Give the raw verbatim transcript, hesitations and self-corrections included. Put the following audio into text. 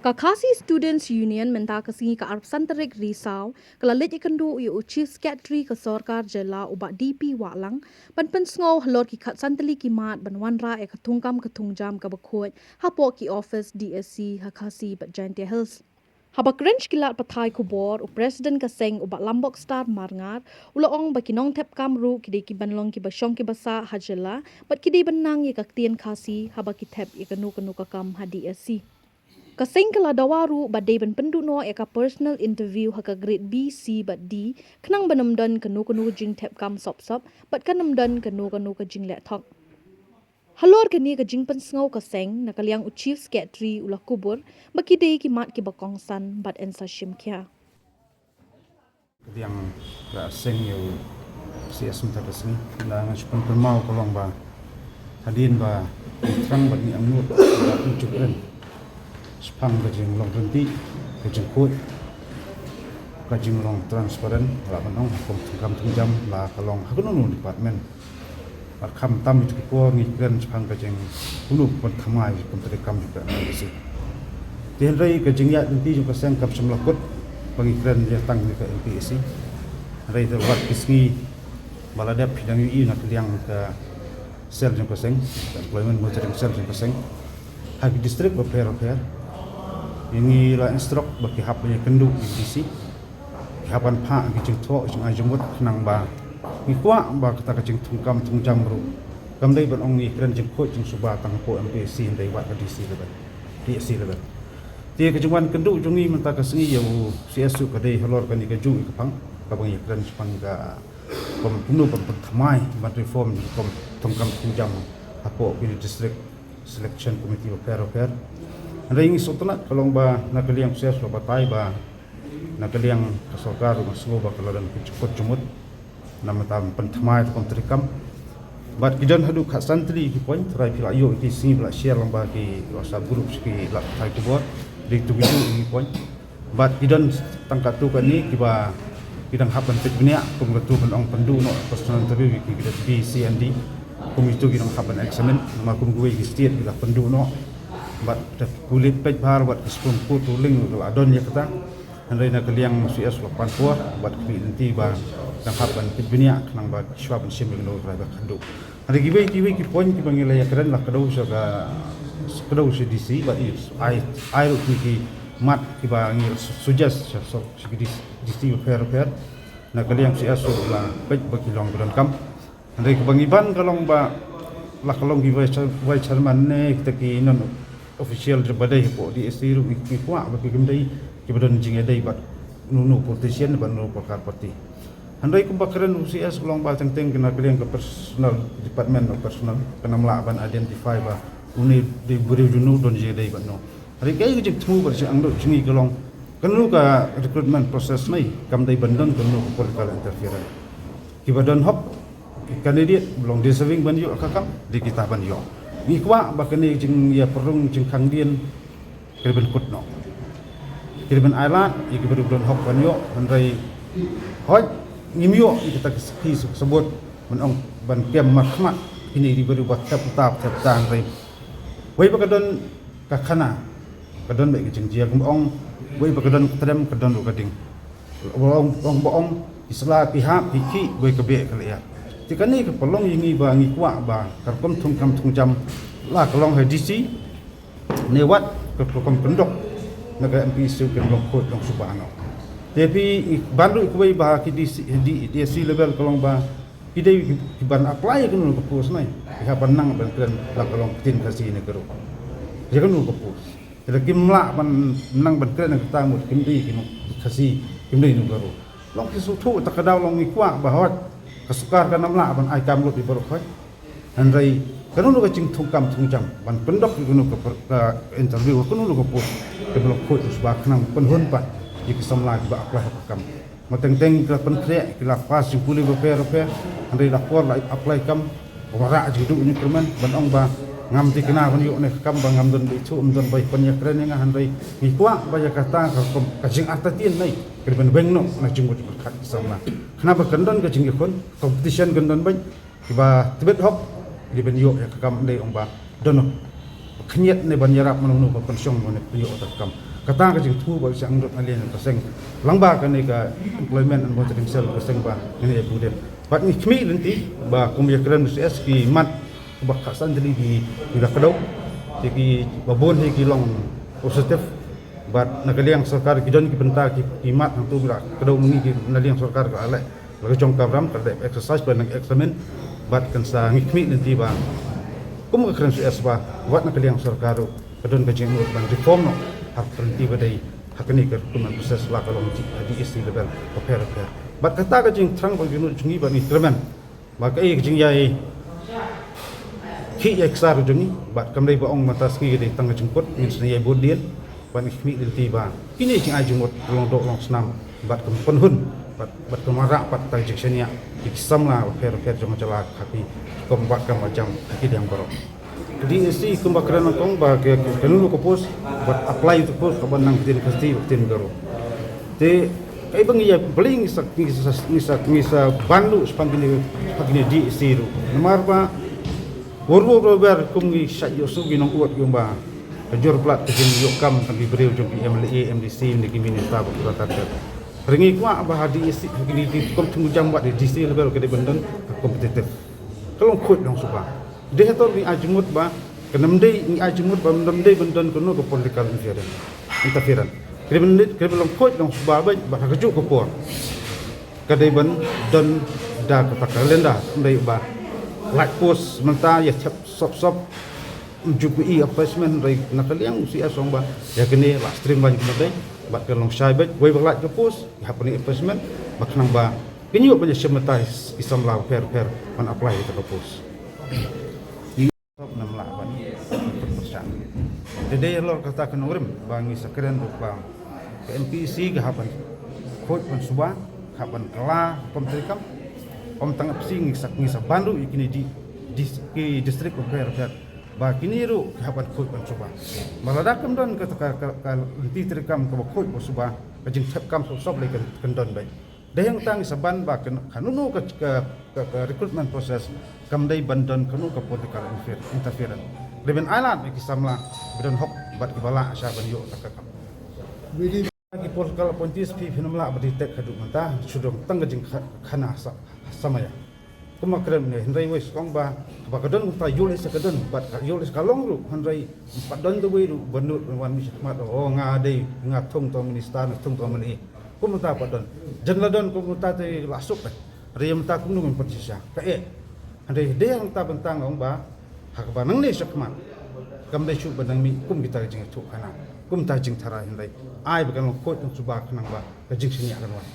Ka Khasi Students Union mynta ka sngi ka arphew san tarik Risaw ka la leit ïakynduh ïa u Chief Secretary ka sorkar jylla u Bah D P Wahlang ban pynsngew halor ki khatsan tylli ki mat ban wanrah ïa ka thungkam ka thungjam kaba khuid hapoh ki office D S C ha Khasi bad Jaintia Hills. Haba kren sha ki lad pathai khubor, u President ka seng u Bah Lambok Star Marngar u la ong ba ki nongthep kam ruh ki dei ki ban long kiba shong kiba sah ha jylla bad ki dei ban nang ïa ka ktien Khasi haba ki thep ïa kano kano ka kam ha D S C. Ka seng ka la dawa ruh ba dei ban pynduh noh ïa ka personal interview ha ka grade B, C bad D khnang ban ym don kano kano ka jingthep kam sop sop bad kan ym don kano kano ka jingleh thok. Halor kane ka jingpynsngew ka seng, na ka liang u Chief Secretary u la kubur ba ki dei ki mat kiba kongsan bad yn sa shim khia. Ka liang ka seng ïa u C S mynta ka sngi, la nga shu pynkynmaw ka long ba hadien ba ngi thrang bad ngi angnud ba ngi ju kren shaphang ka jinglong ryntih, ka jingkhuid, ka jinglong transparent, la ban ong ha ka thungkam thungjam, la ka long ha kano kano department. Bad khamtam ïa ki por ngi kren shaphang ka jing kumno ban thymmai ïa ka kam jong ka M P S C. Te hynrei ka jingïaid lynti jong ka seng kam shym la kut ba ngi kren ïa tang ïa ka M P S C. Hynrei te wat ki sngi ba la dep phi dang ïohi na ka liang ka cell jong ka seng, ka Employment Monitoring Cell jong ka seng, ha ki district bapher bapher, ïa ngi la instruct ba ki hap ban ïakynduh ïa ki D C, ki hap ban phah ki jingthoh jingai jingmut khnang ba ngi kwah ba kata ka jingthungkam thungjam ruh kam dei ban ong ngi kren jingkhuid jingsuba tang hapoh M P S C hynrei wat ka D C level, D S C level. Te ka jingwan kynduh jong ngi mynta ka sngi ïa u C S ruh ka dei halor kane kajuh ïa ka phang kaba ngi kren shaphang ka kum kumno ban pynthymmai ban reform kum thungkam thungjam hapoh kine district selection committee bapher bapher. Hynrei ngi sngewtynnat ka long ba na ka liang C S la batai ba na ka liang ka sorkar ruh nga sngew ba ka la don ka jingkut jingmut na ka bynta ban pynthymmai ïa ka kum treikam. Bad ki don haduh khatsan tylli ki point, trai phi la ïoh ïa ki sngi ba la share lyngba ki WhatsApp group sha ki lad pathai khubor, dei tu ki juh ki point. Bad ki don tang katto katne kiba ki dang hap ban peit bniah, kum katto ban ong pynduh noh personal interview ïa ki grade B, C and D. Kum ito ki dang hap ban examine, namar kum kiwei ki state ki la pynduh noh. Bad da pule peit bha bad ka Supreme Court ruling ka la don ïa kata. Hynrei na ka liang C S la pan por bad ka lynti ba dang hap ban peit bniah khnang ba shuwa ban shim ïa kano ka rai ba khatduh. Hynrei kiwei kiwei ki point kiba ngi la ïakren la kdew sha ka, kdew sha D C bad i ai, ai ruh ki, ki mat kiba ngi la su-, suggest sha, sha, sha ki D C, D C bapher bapher. Na ka liang C S ruh la peit ba ki long ba donkam. Hynrei kaba ngi ban ka long ba la ka long ki vice chair-, vice chairman ne kita ki non official ba dei hapoh D S C ruh ngi, ngi kwah ba ki kim dei kiba don jingïadei bad uno uno politician bad uno uno party. Hynrei kumba kren u C S ka long ba teng teng kane ka liang ka personal, department of personnel, kam lah ban identify ba une dei briew jong no, don jingïadei bad no. Hynrei kaei ka jingthmu bad jingangnud jong ngi ka long kano ka recruitment process ne kam dei ban don kano ka political interference. Kiba don hok, ki candidate ba long deserving ban ïoh ka kam, dei kita ban ïoh. Ngi kwah ba kane ka jingïapyrshang jingkhang dien ka dei ban kut noh. Ka dei ban ailad ïa kiba don hok ban ïoh, hynrei hooid ngim ïoh ïa kita ki sakhi sabut ban ong ban kem markhmat kine ki briew ba thep uta thep uta, hynrei wei ba ka don ka khana ka don beit ka jingjia, kumba ong wei ba ka don ka trem ka don ruh ka ding. Ba ong, ong ba ong ki sla ki hap ki khih, wei ka beh ka lyer. Te kane ka pynlong ïa ngi ba ngi kwah ba ka rukom thungkam thungjam la ka long ha D C ne wat ka rukom kyndok na ka M P S C kan long khuid long suba noh. Te phi ban ruh kawei ba ki D C, D, D S C level ka long ba ki dei ki, ki ban apply ïa kano ka post ne, ki hap ban nang ban kren la ka long ktien Khasi ne Garo ïa kano ka post. Lada kim lah ban nang ban kren ïa kata mut kim dei ki nong Khasi, kim dei nong Garo. Long ki sngewthuh ta ka daw long ngi kwah ba hooid ka sorkar kan ym lah ban ai kam lut ïa baroh hooid. Hynrei kano kano ka jingthungkam thungjam ban pyndok ïa kano ka per-, ka interview, kano kano ka post kaba long khuid suba khnang pynhun pat ïa ki samla kiba apply ha ka kam. Ba teng teng ki la pynkhreh, ki la pass jingpule bapher bapher, hynrei la por la apply kam, ka wanrah jingduh jingkyrmen ban ong ba ngam thikna ban ïoh ne ka kam ba ngam don ba ithuh, ym don ba ïa pynïakren ïa nga, hynrei ngi kwah ba ïa kata ka rukom ka jingartatien ne ka dei ban weng noh na jingmut jingpyrkhat ki samla. Khnang ba kan don ka jingïakhun, competition kan don beit, kiba tbit hok ki dei ban ïoh ïa ka kam, ym dei ong ba don khynñiat ne ban ïarap mano mano ba pynshong mano ban ïoh ïa ka kam. Kata ka jingthmu ba sha ngut na liang ka seng. Lang ba kane ka employment and monitoring cell ka seng ba kane ya budem. Bad ngi khmih lynti ba kum ya kren C S ki mat ba khatsan tylli ki ki la kdew. Ki ba bun hi ki long positive. Bad na ka liang sorkar ki don ki bynta ki ki mat hangtu ki la kdew, ngi ki na liang sorkar ka la leh la ka jong ka ram ka dep exercise ba nang examine. Bad kan sa ngi khmih lynti ba kum ka kren C S ba wat na ka liang sorkar ruh ka don ka jingmut ban reform noh ha ka lynti ba dei ha kane ka recruitment process la ka long ji ha D S C level bapher bapher. Bad kata ka jingthrang ba jingmut jong ngi ba ngi kyrmen ba kaei ka jingïai khih ïai ksar jong ngi. Bad kam dei ba ong mynta sngi ka dei tang ka jingkut, ngin sa ïai bud dien. Bad ngi khmih lynti ba kine jingai jingmut ka long doh long snam bad kam pynhun bad bad kam wanrah pat tang jingshaniah ïa ki samla bapher bapher jong ka jylla ha ki kam bad kam ba jam ha ki liang baroh. Ka D S C kumba kren nyngkong ba ka ka kano ka post bad apply to post ka ban nang ktien Khasi bad ktien Garo. Te kaei ba ngi ïa beli ngi sa ngi sa ngi sa ngi sa ban ruh shaphang kine shaphang kine D S C ruh. Namar ba Wor wor wor wer kum ngi shait ïohsngew ngi nang wad ïa ba ka jur plat ka jingïoh kam tang ki briew jong ki M L A, M D C ne ki minister ba ka tar ter. Hynrei ngi kwah ba ha D S C ha kine ki kum thmu jam wat D C level ka dei ban don ka competitive. Ka long khuid long suba. Dei hato ngi ai jingmut ba ka nam dei ngi ai jingmut ba nam dei ban don kano ka political interference. Interference. Ka dei ban dei ka dei ban long khuid long suba ba ba ha ka juh ka por. Ka dei ban don da kata ka lynda, ym dei ba lait post mynta ïa thep sop sop. Ym ju pynïoh appointment, hynrei na ka liang u C S ong ba ïa kane la streamline kumno dei. Bad ka long shai beit wei ba lait ka post ïa hap pynïoh appointment ba khnang ba kin ïoh ban ïa shim mynta ki samla bapher bapher ban apply ïa ka post. Sop nam lah ban pynpyrshah. Te dei halor kata ka nongrim ba ngi sa kren ruh ba ka M P E C ka hap ban khuid ban suba, ka hap ban kylla hukum treikam. Ym tang M P E C ngi sa ngi sa ban ruh ïa kine di, di ki district bapher bapher ba kine ruh ki hap ban khuid ban suba. Ba lada kam don kata ka ka ka lynti treikam kaba khuid ba suba, ka jingthep kam sop sop lei kan kan don beit. Dei hangta ngi sa ban ba kano kano ka ka ka ka recruitment process kam dei ban don kano ka political interfer- interference. Dei ban ai lad ïa ki samla ba don hok bad kiba lah sha ban ïoh ka kam. Ki political appointees phi phin ym lah ba detect haduh mynta, shu don tang ka jingkhana sa- samaya. Kumba kren ne hynrei wei song ba ba ka don kumta ïoh leh sa ka don bad ka ïoh leh sa ka long ruh hynrei pat don da wei ruh ba nud ban wan mih shakhmat, oh nga dei nga thung tang minister, nga thung tang M L A. Kumta pat don. Jan la don kumta te la suk eh. Hynrei mynta kumno ngan pynshisha. Ka eh. Hynrei dei hangta bynta nga ong ba ha kaba nangne shakhmat kam dei shuh ba nang mih kum kita ka jingïathuhkhana, kumta jingtharai, hynrei ai ba kan long khuid kan suba khnang ba ka jingshaniah kan wan.